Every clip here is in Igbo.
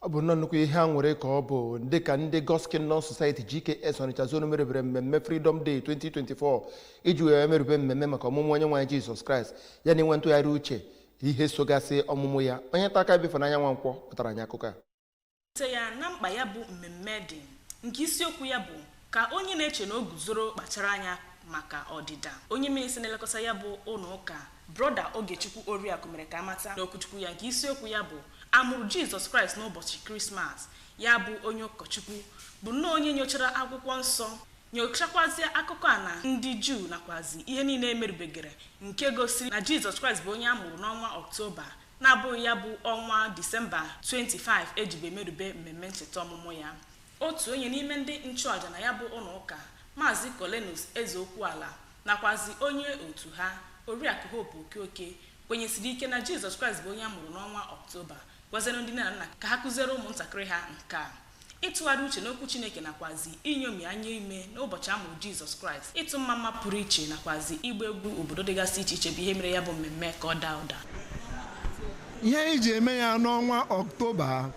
Ọ bụ nnọọ nnukwu ihe aṅụrị ka ọ bụ dịka ndị God's Kingdom Society, GKS, Ọnịcha Zone merebere mmemme Freedom Day 2024 iji wee merube mmemme maka ọmụmụ Onye nwe anyị Jizọs Kraịst, ya na inwe ntụgharị uche ihe sogasị ọmụmụ ya. Onye nta aka Ifunanya Nwankwọ pụtara anyị akụkọ a. Te ya na mkpa ya bụ mmemme dị nke isiokwu ya bụ "Ka onye na-eche na o guzoro kpachara anya maka ọdịda". Onye minista na-elekọta ya bụ ụlọ ụka, Brother Ogechukwu Oriakụ, mere ka amata n'okwuchukwu ya nke isiokwu ya bụ "Amụrụ Jizọs Kraịst n'ụbọchị Krismas". Ya bụ onye ụkọchukwu bụ nnọọ onye nyochara Akwụkwọ Nsọ, nyochakwazie akụkọ a na ndị Juu nakwazi ihe niile emerubegere, nke gosiri na Jizọs Kraịst bụ onye a mụrụ n'ọnwa Ọktoba, na-abụghị ya bụ ọnwa Disemba 25 ejibe emerube mmemme ncheta ọmụmụ ya. Otu onye n'ime ndị nchụaja na ya bụ ụlọ ụka, Maazị Colenus Ezeokwuala, nakwazi onye otu ha, Oriakụ Hope Okeoke, kwenyesiri ike na Jizọs Kraịst bụ onye a mụrụ n'ọnwa Ọktoba, gwaziere ndị nne na nna ka ha kụziere ụmụntakịrị ha nke a, ịtụgharị uche n'okwu Chineke nakwazi iṅomi anya ime n'ụbọchị amụrụ Jizọs Kraịst. Ịtụ mma mma pụrụ iche nakwazi ịgba egwu obodo dịgasị iche iche bụ ihe mere ya bụ mmemme ka ọ daa ụda. Ihe anyị ji eme ya n'ọnwa Ọktoba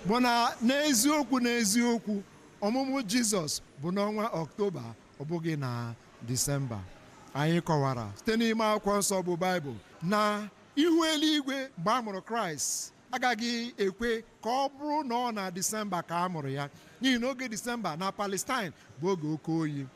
bụ na n'eziokwu n'eziokwu, ọmụmụ Jizọs bụ n'ọnwa Ọktoba, ọ bụghị na Disemba. Anyị kọwara site n'ime Akwụkwọ Nsọ bụ Baịbụl na ihu eluigwe mgbe a mụrụ Kraịst agaghị ekwe ka ọ bụrụ na ọ na Disemba ka a mụrụ ya, n'ihi na oge Disemba na Palestine bụ oge oke oyi.